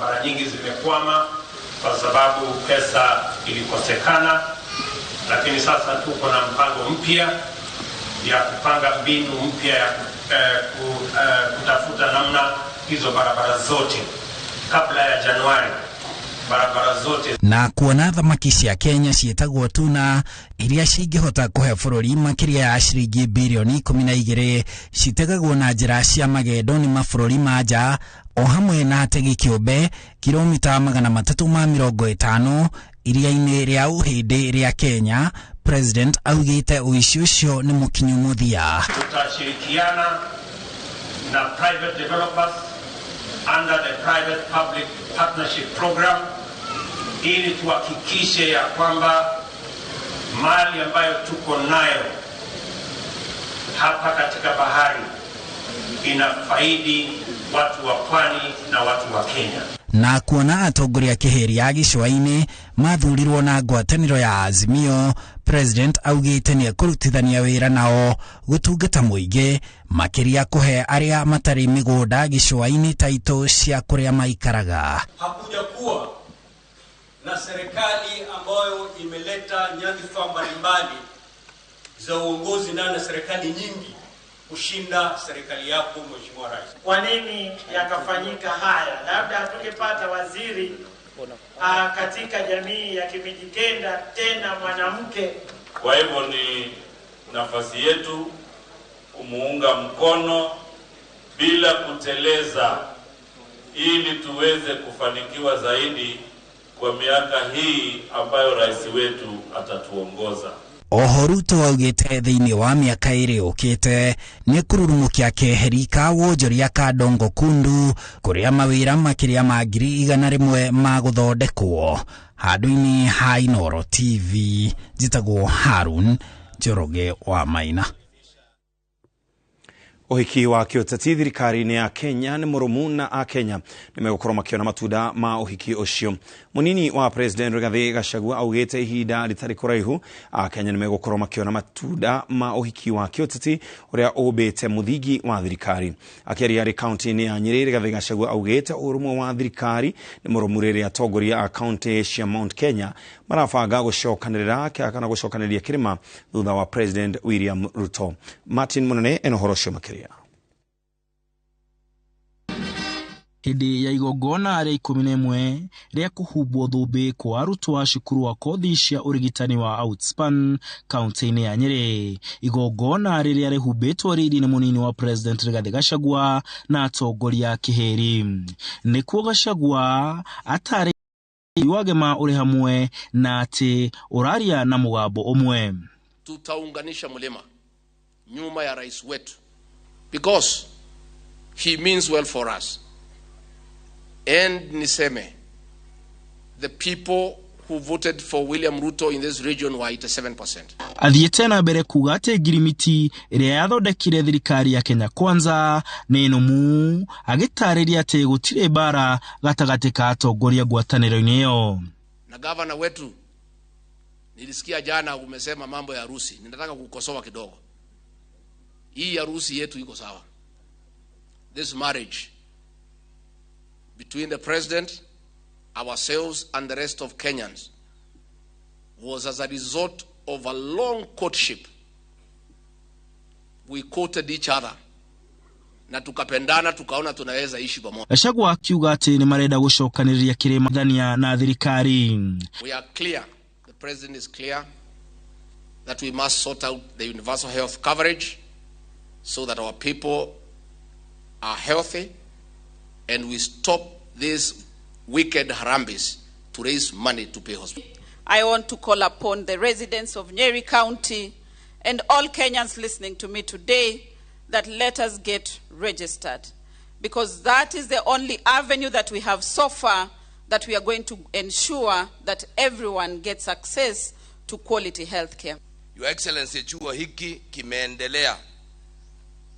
Barabara nyingi zimekwama kwa sababu pesa ilikosekana, lakini sasa tuko na mpango mpya ya kupanga mbinu mpya ya kutafuta namna hizo barabara zote kabla ya Januari, barabara zote. Na kuona thamaki cia Kenya ciĩtagwo tuna iria cingĩhota kũhe bũrũri makĩria ya ciringi birioni 12 citegagwo na njĩra cia magendo nĩ mabũrũri ma nja, o hamwe na ategi kĩũmbe kilomita 350 iria-inĩ rĩa Ũhĩndĩ rĩa Kenya. President augĩte ũici ũcio nĩ mũkinyu mũthia. Tutashirikiana na private developers under the private public partnership program ili tuhakikishe ya kwamba mali ambayo tuko nayo hapa katika bahari inafaidi watu wa pwani na watu wa Kenya. Na kuona atongoria kĩhĩri ya gĩcũa-inĩ mathurirwo na ngwatanĩro ya Azimio, President augĩte nĩ ekũrutithania wĩra nao gũtungata mũingĩ, makĩria kũhe arĩa matarĩ mĩgũnda gĩcũa-inĩ taitũ cia kũrĩa maikaraga. Hakuja kuwa na serikali ambayo imeleta nyadhifa mbalimbali za uongozi ndani ya serikali nyingi kushinda serikali yako, Mheshimiwa Rais. Kwa nini yakafanyika haya? Labda hatungepata waziri katika jamii ya Kimijikenda, tena mwanamke. Kwa hivyo ni nafasi yetu kumuunga mkono bila kuteleza ili tuweze kufanikiwa zaidi kwa miaka hii ambayo rais wetu atatuongoza. Oho Ruto augĩte thĩinĩ wa mĩaka 2 yũkĩte nĩ kũrurumũkia keheri ka wonjoria ka Dongo Kundu kũrĩa mawĩra makĩria ma 100,000 ma gũthondekwo. Handũ-inĩ ha Inooro TV njĩtagwo Harun Njoroge wa Maina. Ũhiki wa kĩũteti thirikari-inĩ ya Kenya nĩ mũrũmu na akenya nĩ megũkorwo makĩona matunda ma ũhiki ũcio. Mũnini wa President Rigathi Gachagua augĩte ihinda rĩtarĩ kũraihu akenya nĩ megũkorwo makĩona matunda ma ũhiki wa kĩũteti ũrĩa ũmbĩte mũthingi wa thirikari. Akĩaria arĩ kaunti-inĩ ya Nyĩrĩ, Rigathi Gachagua augĩte ũrũmwe wa thirikari nĩ mũrũmu rĩrĩa atongoria a kaunti cia Mount Kenya marabanga gũcokanĩrĩra kana gũcokanĩrĩria kĩrĩma thutha wa President William Ruto. Martin Munene ena ũhoro ũcio makĩria. Hĩndĩ ya igongona rĩa 11 rĩa kũhumbwo thũmbĩ kwa arutwo a cukuru wa kothi cia ũrigitani wa Outspan kaunti-inĩ ya Nyĩrĩ, igongona rĩrĩa rĩhumbĩtwo riri nĩ mũnini wa President Rigathi Gachagua na atongoria a kĩhĩri. Nĩkuo Gachagua atarĩ wagema ũrĩ hamwe na atĩ ũraria na mũgambo ũmwe. Tutaunganisha mlima nyuma ya rais wetu because he means well for us. And niseme, the people who voted for William Ruto in this region were 87%. Athiĩte na mbere kuga atĩ ngirimiti ĩrĩa yathondekire thirikari ya Kenya Kwanza nĩ nũmu, agĩtarĩria atĩ gũtirĩ mbara gatagatĩ ka atongoria ngwatanĩro-inĩ ĩyo. Na gavana wetu, nilisikia jana umesema mambo ya harusi, ninataka kukosoa kidogo. Hii harusi yetu iko sawa. This marriage between the president, ourselves and the rest of Kenyans was as a result of a long courtship. We courted each other na tukapendana, tukaona tunaweza ishi pamoja. Gachagua akiuga atĩ nĩ marenda gũcokanĩrĩria kĩrĩma thania na thirikari. We are clear, the president is clear that we must sort out the universal health coverage so that our people are healthy and we stop these wicked harambes to raise money to pay hospital. I want to call upon the residents of Nyeri County and all Kenyans listening to me today that let us get registered, because that is the only avenue that we have so far that we are going to ensure that everyone gets access to quality health care. Your Excellency, chuo hiki kimeendelea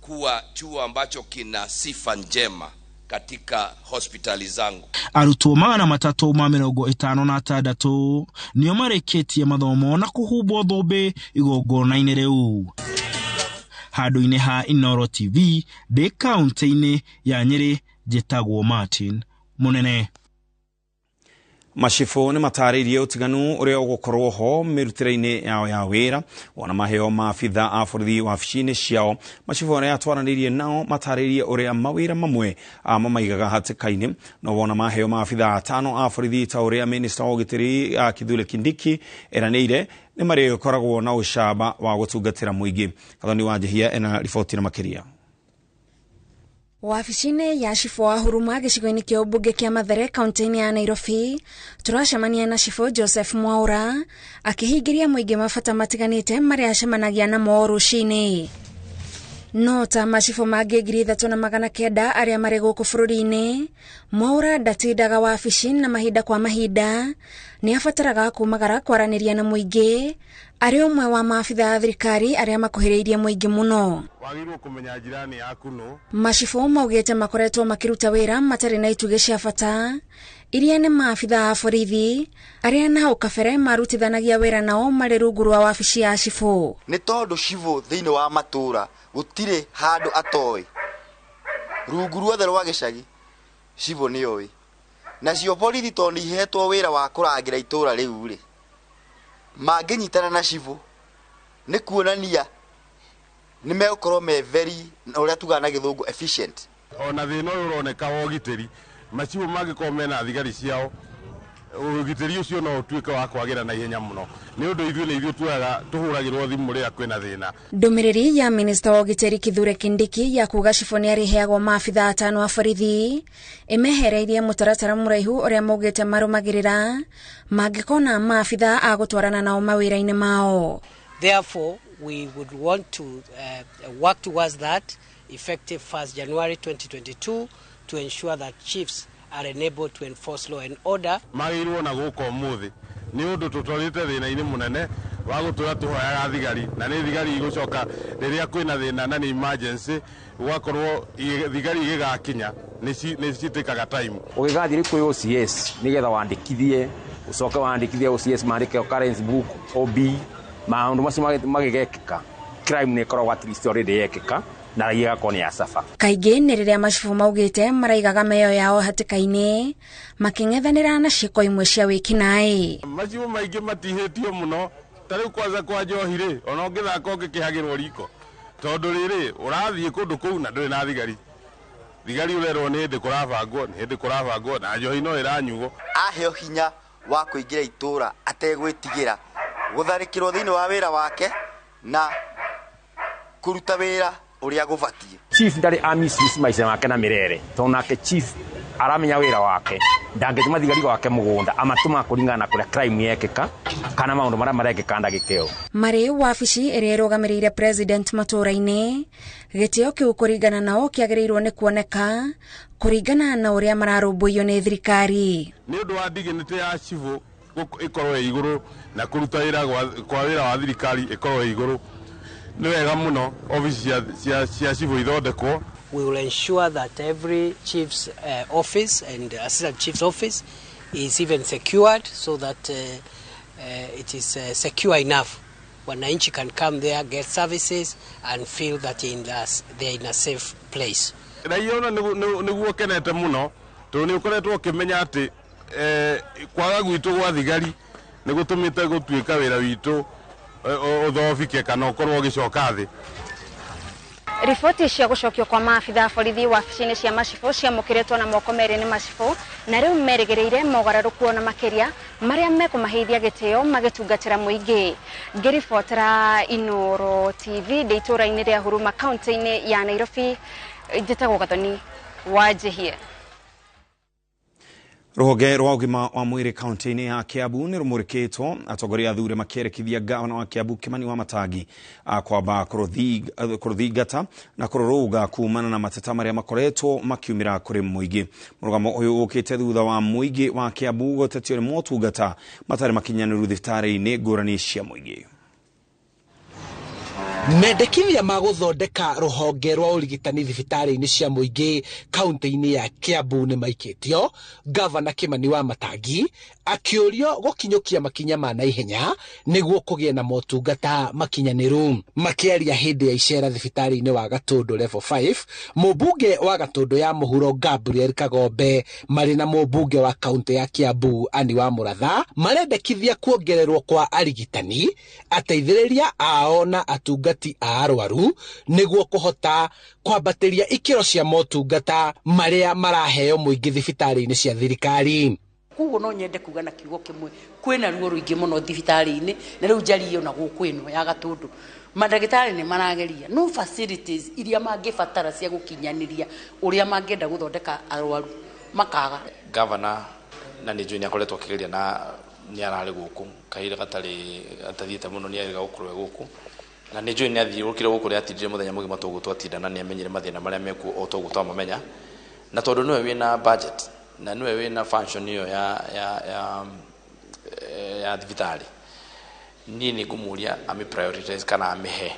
kuwa chuo ambacho kina sifa njema katika hospitali zangu. Arutwo 356 nĩo marĩkĩtie mathomo na kũhumbwo thũmbĩ igongona-inĩ rĩu. Handũ-inĩ ha Inooro TV ndĩ kaunti-inĩ ya Nyĩrĩ, njĩtagwo Martin Munene. Macibũ nĩ matarĩirie ũtiganu ũrĩa ũgũkorwo ho mĩrutĩre-inĩ yao ya wĩra wona maheo maabitha a borithi wabici-inĩ ciao. Macibũ arĩa twaranĩirie nao matarĩirie ũrĩa mawĩra mamwe mamaigaga hatĩka-inĩ no wona maheo maabitha atano a borithi ta ũrĩa minista wa ũgitĩri Kithure Kindiki eranĩire nĩ marĩkoragwo na ũcamba wa gũtungatĩra mũingĩ. Gathoni wa Njehia ena riboti na makĩria. Wabici-inĩ ya cibũ wa Huruma gĩcigo-inĩ kĩa ũmbunge kĩa Mathare kaunti-inĩ ya Nairobi, tũracemania na cibũ Joseph Mwaura akĩhingĩria mũingĩ mabata matiganĩte marĩa acemanagia namo rũcinĩ. No ta macibũ mangĩ 3900 arĩa marĩ gũkũ bũrũri-inĩ, Mwaura ndatindaga wabici na mahinda kwa mahinda nĩ abataraga kumagara kwaranĩria na mũingĩ arĩ ũmwe wa maabitha a thirikari arĩa makuhĩrĩirie mũingĩ mũno. Wagĩrĩirwo kũmenya jirani yaku nũ. Macibũ maugĩte makoretwo makĩruta wĩra matarĩ na itugĩ cia bata iria nĩ maabitha a borithi arĩa na hau kabere marutithanagia wĩra nao marĩ rungu rwa wabici ya cibũ. Nĩ tondũ cibũ thĩinĩ wa matũra gũtirĩ handũ atoĩ, rungu ruothe rwa gĩcagi cibũ nĩoĩ, nacio borithi tondũ nĩ ihetwo wĩra wa kũrangĩra itũra rĩu rĩ, mangĩnyitana na cibũ nĩ kuonania nĩ megũkorwo me very, ũrĩa tugaga na gĩthũngũ, efficient. Ona thĩna ũyũ ũroneka wa ũgitĩri, macibũ mangĩkorwo mena thigari ciao, ũgitĩri ũcio no ũtuĩke wa kwagĩra na ihenya mũno, nĩ ũndũ ithuĩ nĩ ithuĩ tuoyaga tũhũragĩrwo thimũ rĩrĩa kwĩna thĩna. Ndũmĩrĩri ya minista wa ũgitĩri Kithure Kindiki ya kuga cibũ nĩ arĩheagwo maabitha atano a borithi ĩmehereirie mũtaratara mũraihu ũrĩa maugĩte marũmagĩrĩra mangĩkona maabitha a gũtwarana nao mawĩra-inĩ mao. Therefore, we would want to work towards that effective 1st January 2022 to ensure that chiefs are enabled to enforce law and order. Magĩrĩirwo na gũka ũmũthĩ nĩ ũndũ tũtwarĩte thĩna-inĩ mũnene wa gũtũra tũhoyaga thigari, na nĩ thigari igũcoka rĩrĩa kwĩna thĩna na nĩ emergency, gũgakorwo thigari igĩgakinya nĩ citĩkaga time. Ũgĩgathiĩ kwĩ OCS nĩgetha wandĩkithie, ũcoke wandĩkithie OCS mandĩke occurrence book, OB, maũndũ macio magĩgekĩka, crime nĩ ĩkoragwo at least already yekĩka na raia ĩgakorwo nĩ ya suffer. Kaingĩ nĩ rĩrĩa macibũ maugĩte maraigaga mĩoyo yao hatĩka-inĩ makĩng'ethanĩra na ciĩko imwe cia wĩkinaĩ. Macibũ maingĩ matihĩtio mũno, ta rĩu kwanza kwa njohi rĩ, ona ũngĩthaka ũngĩkĩhagĩrwo riko, tondũ rĩrĩ ũrathiĩ kũndũ kũu na ndũrĩ na thigari, thigari ũrerwo nĩ hĩndĩ kũrabangwo, nĩ hĩndĩ kũrabangwo, na njohi no ĩranyuo. Aheo hinya wa kũingĩra itũra ategwĩtigĩra gũtharĩkĩrwo thĩinĩ wa wĩra wake na kũruta wĩra ũrĩa gũbatiĩ. Chief ndarĩ a misuse maica make na mĩrere, tondũ nake chief aramenya wĩra wake, ndangĩtũma thigari gwake mũgũnda, amatũmaga kũringana na kũrĩa crime yekĩka kana maũndũ marĩa marekĩka ndagĩka ĩyo. Marĩ wabici ĩrĩa ĩrũgamĩrĩire president matũra-inĩ, gĩtĩo kĩu kũringana nao kĩagĩrĩirwo nĩ kuoneka kũringana na ũrĩa mararũmbũiyo nĩ thirikari. Nĩ ũndũ wa dignity ya cibũ ĩkorwo ĩ igũrũ na kũruta wĩra kwa wĩra wa thirikari ĩkorwo ĩ igũrũ, nĩ wega mũno obici cia cibũ ithondekwo. We will ensure that every chief's office and assistant chief's office is even secured so that it is secure enough. Wananchi can come there, get services and feel that they are in a safe place. Raia ona nĩguo kenete mũno tondũ nĩ ũkoretwo ũkĩmenya atĩ kwaga gwitũ gwa thigari nĩ gũtũmĩte gũtuĩka wĩra witũ ũthobike kana ũkorwo ũgĩcoka thĩ. Riboti cia gũcokio kwa maabitha a borithi wabici-inĩ cia macibũ ciamũkĩrĩtwo na moko merĩ nĩ macibũ na rĩu merĩgĩrĩire mogarũrũku ona makĩria marĩa mekũmaheithia gĩtĩo magĩtungatĩra mũingĩ. Ngĩribotera Inooro TV ndĩ itũra-inĩ rĩa Huruma kaunti-inĩ ya Nairobi, njĩtagwo Gathoni wa Njehia. Rũhonge rwa ũgima wa mwĩrĩ kaunti-inĩ ya Kiambu nĩ rũmũrĩkĩtwo atongoria athure makĩerekithia gavana wa Kiambu Kimani wa Matangi kwamba kũrũthingata na kũrũrũnga kumana na mateta marĩa makoretwo makiumĩra kũrĩ mũingĩ. Mũrũgamo ũyũ ũkĩte thutha wa mũingĩ wa Kiambu gũtetio nĩ motungata matarĩ makinyanĩru thibitarĩ-inĩ ngũrani cia mũingĩ. Mendekithia ma gũthondeka rũhonge rwa ũrigitani thibitarĩ-inĩ cia mũingĩ kaunti-inĩ ya Kiambu nĩ maikĩtio. Gavana Kimani wa Matangi akĩũrio gũkinyũkia makinya ma naihenya nĩguo kũgĩe na motungata makinyanĩru. Makĩaria hĩndĩ ya icera thibitarĩ-inĩ wa Gatũndũ level 5, mũmbunge wa Gatũndũ ya mũhuro Gabriel Kagombe marĩ na mũmbunge wa kaunti ya Kiambu Anne wa Mũratha marendekithia kuongererwo kwa arigitani, ateithĩrĩria ao na atungati a arwaru nĩguo kũhota kwambatĩria ikĩro cia motungata marĩa maraheo mũingĩ thibitarĩ-inĩ cia thirikari. Koguo no nyende kuga na kiugo kimwe, kwĩna ruo rũingĩ mũno thibitarĩ-inĩ, na rĩu njarie ona gũkũ ĩno ya Gatũndũ mandagĩtarĩ nĩ marageria, no facilities iria mangĩbatara cia gũkinyanĩria ũrĩa mangĩenda gũthondeka arwaru makaga. Gavana na nĩ njũĩ nĩ akoretwo akĩgeria na nĩ ararĩ gũkũ kahinda gatarĩ atathiĩte mũno, nĩ arĩga gũkorwo e gũkũ na nĩ njũĩ nĩ athiũrũkire gũkũ rĩa atindire mũthenya mũgima toguo twatinda, na nĩ amenyire mathĩna marĩa mekuo o toguo twamamenya, na tondũ nĩwe wĩna budget na nĩwe wĩna function ĩyo ya thibitarĩ, niĩ nĩ ngũmũria amĩ prioritize kana amĩhe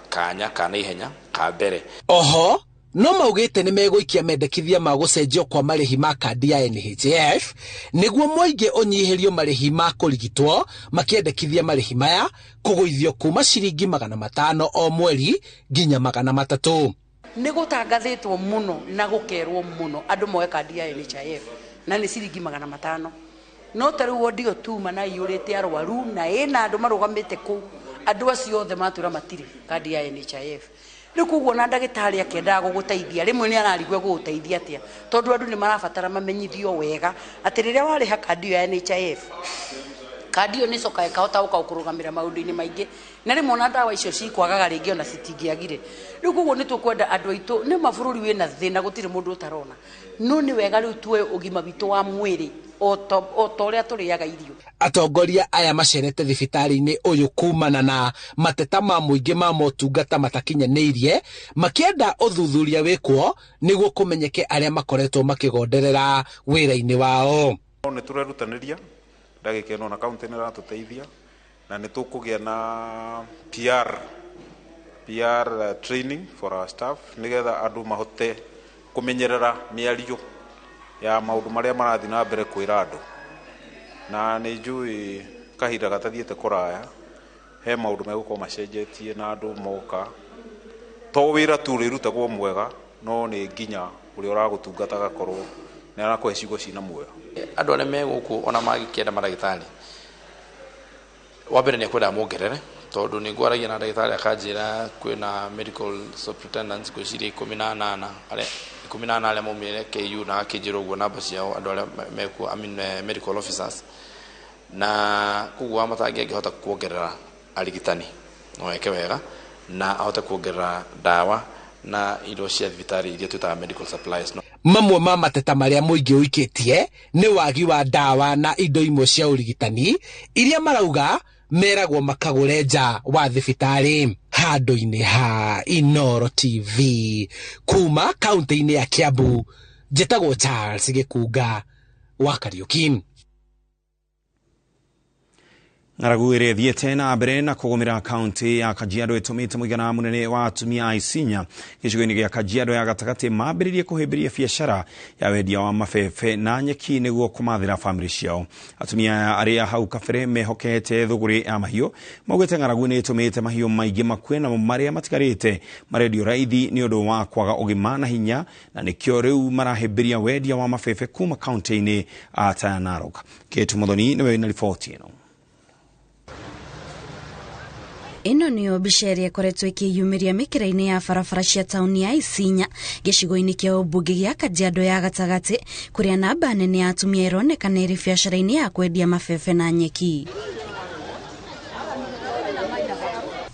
kanya ka naihenya ka mbere. Oho no maugĩte nĩ megũikia mendekithia ma gũcenjio kwa marĩhi ma kandi ya NHIF nĩguo mũingĩ ũnyihĩrio marĩhi ma kũrigitwo, makĩendekithia marĩhi maya kũgũithio kuma ciringi 500 o mweri nginya 300. Nĩ gũtangathĩtwo mũno na gũkerwo mũno andũ moe kandi ya NHIF na nĩ ciringi 500, no ta rĩu wodi tuma na iyũrĩte arwaru na ĩna andũ marũgamĩte kũu, andũ acio othe matwĩra matirĩ kandi ya NHIF. Rĩu koguo na ndagĩtarĩ akĩendaga gũgũteithia rĩmwe nĩ ararigwo gũgũteithia atĩa, tondũ andũ nĩ marabatara mamenyithio wega atĩ rĩrĩa warĩha kandi ĩyo ya NHIF, kandi ĩyo nĩ ĩcokaga ĩkahota gũka gũkũrũgamĩra maũndũ-inĩ maingĩ, na rĩmwe ona ndawa icio cikwagaga rĩngĩ ona citingĩagire. Rĩu koguo nĩ tũkwenda andũ aitũ, nĩ ma bũrũri wĩna thĩna gũtirĩ mũndũ ũtarona, no nĩ wega rĩu tuoe ũgima witũ wa mwĩrĩ o ta ũrĩa tũrĩaga irio. Atongoria aya macerete thibitarĩ-inĩ ũyũ kumana na mateta ma mũingĩ ma motungata matakinyanĩirie, makĩenda ũthuthuria wĩkwo nĩguo kũmenyeke arĩa makoretwo makĩgonderera wĩra-inĩ wao. Nĩ tũrerutanĩria ndagĩka ĩno na kaunti nĩ ĩratũteithia na nĩ tũkũgĩa na PR training for our staff nĩgetha andũ mahote kũmenyerera mĩario ya maũndũ marĩa marathiĩ na mbere kwĩra andũ. Na nĩ njũĩ kahinda gatathiĩte kũraya he maũndũ megũkorwo macenjetie na andũ moka, to wĩra tu ũrĩrutagwo mwega, no nĩ nginya ũrĩa ũragũtungata agakorwo nĩ arakũhe ciugo cina muoyo. Andũ arĩa me gũkũ ona mangĩkĩenda mandagĩtarĩ, wa mbere nĩ ekwenda mongerere, tondũ nĩ ngwaragia na ndagĩtarĩ akanjĩra kwĩna medical superintendents ngwĩciria 18 arĩa 14 arĩa maumire KU, na akĩnjĩra ũguo namba ciao andũ arĩa mekuo, I mean, medical officers, na koguo Wamatangi angĩhota kuongerera arigitani no eke wega na ahote kuongerera ndawa na indo cia thibitarĩ iria twĩtaga medical supplies. Mamwe ma mateta marĩa mũingĩ ũikĩtie nĩ wagi wa ndawa na indo imwe cia ũrigitani iria marauga meragwo makagũre nja wa thibitarĩ. Handũ-inĩ ha Inooro TV kuma kaunti-inĩ ya Kiambu, njĩtagwo Charles Gĩkunga wa Kariuki. Ng'aragu ĩrĩa ĩthiĩte na mbere na kũgũmĩra kaunti ya Kajiado ĩtũmĩte mũigana mũnene wa atumia a Isinya gĩcigo-inĩ gĩa Kajiado ya gatagatĩ mambĩrĩrie kũhĩmbĩria biacara ya wendia wa mabebe na nyeki nĩguo kũmathĩra bamĩrĩ ciao. Atumia aya arĩa hau kabere mehokete thũgũrĩ ya mahiũ maugĩte ng'aragu nĩ ĩtũmĩte mahiũ maingĩ makue namo marĩa matigarĩte marendio raithi nĩ ũndũ wa kwaga ũgima na hinya, na nĩkĩo rĩu marahĩmbĩria wendia wa mabebe kuma kaunti-inĩ ta Narok. Kate Muthoni nĩwe wĩna riboti ĩno. Ĩno nĩyo mbica ĩrĩa ĩkoretwo ĩkĩyumĩria mĩkĩra-inĩ ya barabara cia taũni ya Isinya gĩcigo-inĩ kĩa ũmbunge gĩa Kajiado ya gatagatĩ, kũrĩa namba nene ya atumia ĩronekana ĩrĩ biacara-inĩ ya kwendia mabebe na nyeki.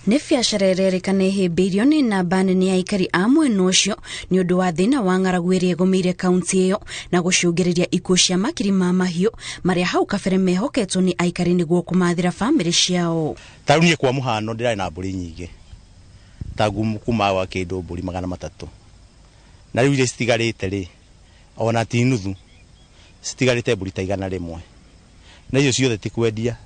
Nĩ biacara ĩrerĩkana ĩhĩmbĩirio nĩ namba nene ya aikari a mwena ũcio nĩ ũndũ wa thĩna wa ng'aragu ĩrĩa ĩgũmĩire kaunti ĩyo na gũcũngĩrĩria ikuũ cia makiri ma mahiũ marĩa hau kabere mehoketwo nĩ aikari nĩguo kũmathĩra bamĩrĩ ciao. Ta rĩu niĩ kwa mũhano ndĩrarĩ na mbũri nyingĩ ta kuma wa kĩndũ mbũri 300, na rĩu iria citigarĩte rĩ ona ti nuthu, citigarĩte mbũri ta 100, na icio ciothe ti kwendia.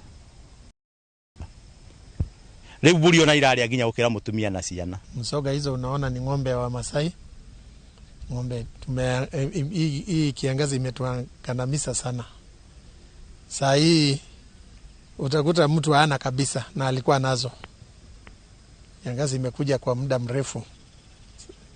Rĩu mbũri ona irarĩa nginya gũkĩra mũtumia na ciana. Msoga hizo unaona ni ng'ombe wa Masai. Ng'ombe hii kiangazi imetuangamiza sana. Saa hii utakuta mtu hana kabisa na alikuwa nazo. Kiangazi imekuja kwa muda mrefu,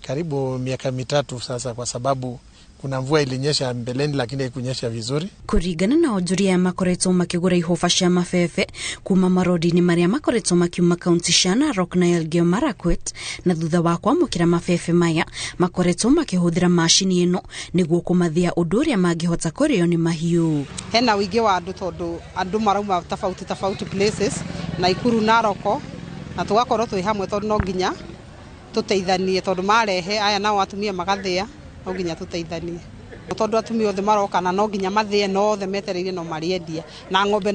karibu miaka 3 sasa, kwa sababu kuna mvua ilinyesha mbeleni lakini haikunyesha vizuri. Kuringana na onjoria aya makoretwo makigura ihoba cia mabebe kuma marori-inĩ marĩa makoretwo makiuma kaunti cia Narok na Elgeyo Marakwet, na thutha wa kwamũkĩra mabebe maya makoretwo makĩhũthĩra macini ĩno nĩguo kũmathĩa ũndũ ũrĩa mangĩhota kũrĩo nĩ mahiũ. Hena ũingĩ wa andũ tondũ andũ marauma tofauti tofauti places, Naikuru, Narok, na tũgakorwo twĩ hamwe tondũ no nginya tũteithanie, tondũ marehe aya nao atumia magathĩa, no nginya tũteithanie, tondũ atumia othe maroka na no nginya mathĩe, no othe metereire no marĩendia na ng'ombe.